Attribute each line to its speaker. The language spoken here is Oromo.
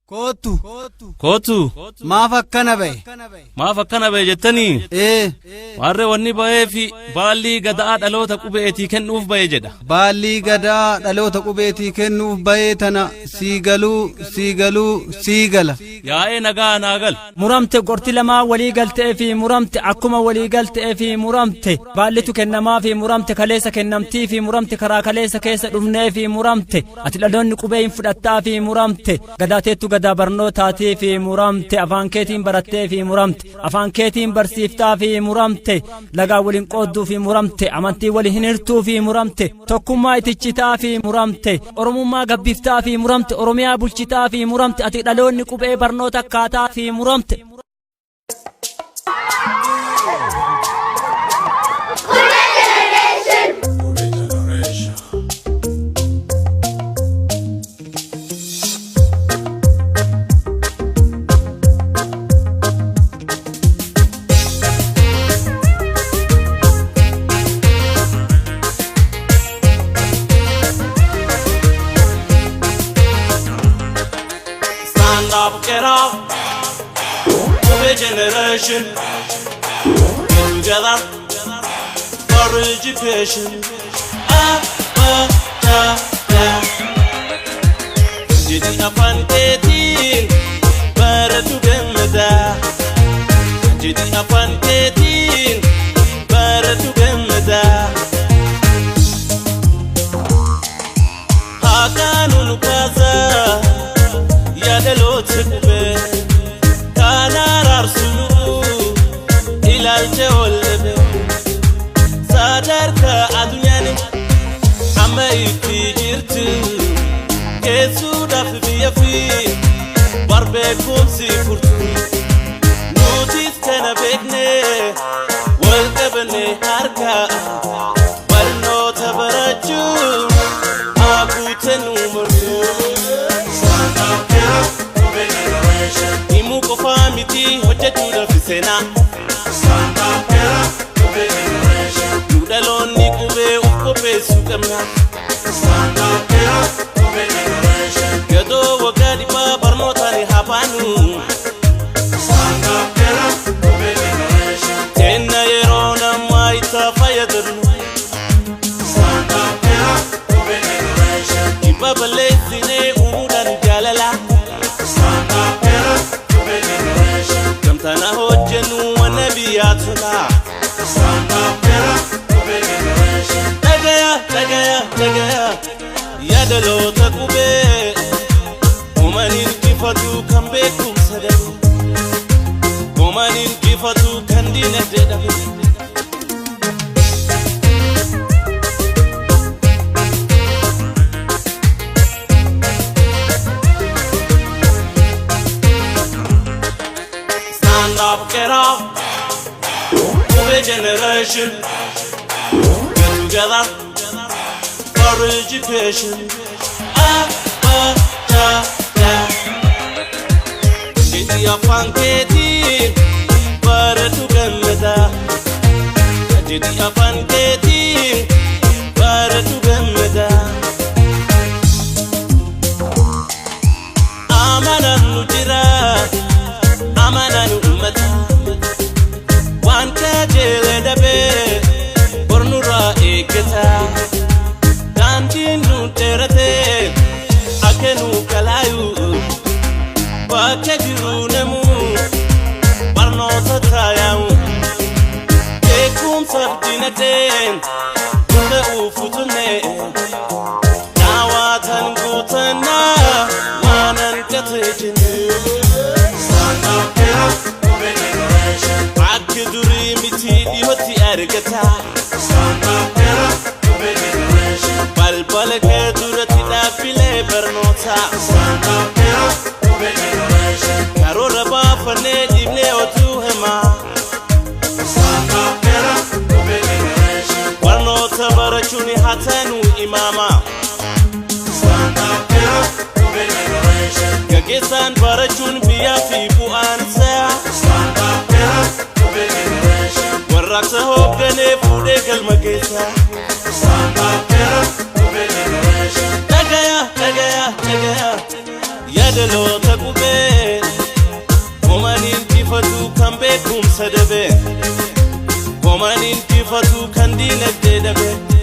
Speaker 1: Kootu.
Speaker 2: Kootu.
Speaker 1: Maaf akkana ba'e?
Speaker 2: Maaf akkana ba'e jettanii?
Speaker 1: Ee.
Speaker 2: Warree wanni ba'ee fi baallii gadaa dhaloota qubeetii kennuuf ba'e jedha.
Speaker 1: Baallii gadaa dhaloota qubeetii kennuuf ba'ee tana sii galuu sii galuu sii gala.
Speaker 2: Yaa'ee nagaa naa gal.
Speaker 3: Muramte gorti lamaa walii galtee fi muramte akkuma walii galtee fi muramte baallitu kennamaa fi muramte kaleessa kennamtii fi muramte karaa kaleessa keessa dhufnee fi muramte ati dhaloonni qubee hin fudhattaa fi muramte gadaateettu gadaa barnootaatii fi muramte afaan keetiin barattee fi muramte afaan keetiin barsiiftaa fi muramte lagaa waliin qoodduu fi muramte amantii waliin hin hirtuu fi muramte tokkummaa itichitaa fi muramte oromummaa gabbiftaa fi muramte oromiyaa bulchitaa fi muramte ati dhaloonni qubee barnoota akkaataa fi muramte.
Speaker 4: Stand up, get up. Qubee generation. Get together for education. A, B, C, D. Jedhi afaan keetiin baratu gammada. Jedhi afaan keetiin baratu gammada. Haakaanu nu kaasaa yaadaloota qubee kan araarsunu ilaalcha ol dhabe sadarkaa addunyaan amma itti jirtu keessuudhaaf biyya fi barbeekumsi furtu nutis kana beekne wal qabanne harka barnoota barachuun haguutanuu martuu.
Speaker 5: Stand up, get up, Qubee generation.
Speaker 4: Himuu qofaa miti hojjechuudhaaf seenaa.
Speaker 5: Stand up, get up, Qubee generation.
Speaker 4: Nu dhaloonni qubee uf qopheessuu qabna.
Speaker 5: Stand up, get up, Qubee generation.
Speaker 4: Gadoo waggaa dhibbaa barnootaan haa baanu.
Speaker 5: Stand up, get up, Qubee generation.
Speaker 4: Teenna yeroo namaa itti fayyadamnu.
Speaker 5: Stand up, get up, Qubee generation.
Speaker 4: Dhibba balleessinee uumuudhaan jaalala.
Speaker 5: Stand up, get up, Qubee generation.
Speaker 4: Gamtaan hojjennu wanna biyyaa tola.
Speaker 5: Stand up, get up, Qubee generation.
Speaker 4: Dhagaya, dhagaya, dhagaya. Yaadaloota qubee. Uumaniin ifatu kan beekumsa dhabe. Uumaniin ifatu kan diinagdee dhabe. Stand up, get up. Qubee generation. Get together for education. A, B, C, D. Jedhi afaan keetiin baratu gammada. Jedhi afaan keetiin baratu gammada. Amanaan nu jira, amanaan uummata. Waan kajeele dhabee bornurraa eeggata. Daandiin nu dheerate akka nu kalaayu bakka jiru namu barnoota taayamu. Beekumsaaf dinagdeen dura ufutunne daawwatan guutannaa waan hanqate jenne.
Speaker 5: Stand up, get up, Qubee generation.
Speaker 4: Akka durii miti dhiyootti argata.
Speaker 5: Stand up, get up, Qubee generation.
Speaker 4: Balbala kee duratti dhaabbilee barnootaa.
Speaker 5: Stand up, get up, Qubee generation.
Speaker 4: Karoora baafannee dhiibnee otuu himaa.
Speaker 5: Stand up, get up, Qubee generation.
Speaker 4: Barnoota barachuun haa taanu imaama.
Speaker 5: Stand up, get up, Qubee generation.
Speaker 4: Gaggeessaan barachuun biyyaa fi bu'aan isaa.
Speaker 5: Stand up, get up, Qubee generation.
Speaker 4: Warraaqsa hoogganee fuudhee galma keessa.
Speaker 5: Stand up, get up, Qubee generation.
Speaker 4: Dhagaya, dhagaya, dhagaya. Yaadaloota qubee. Homaan injifatu kan diinagdee dhabe.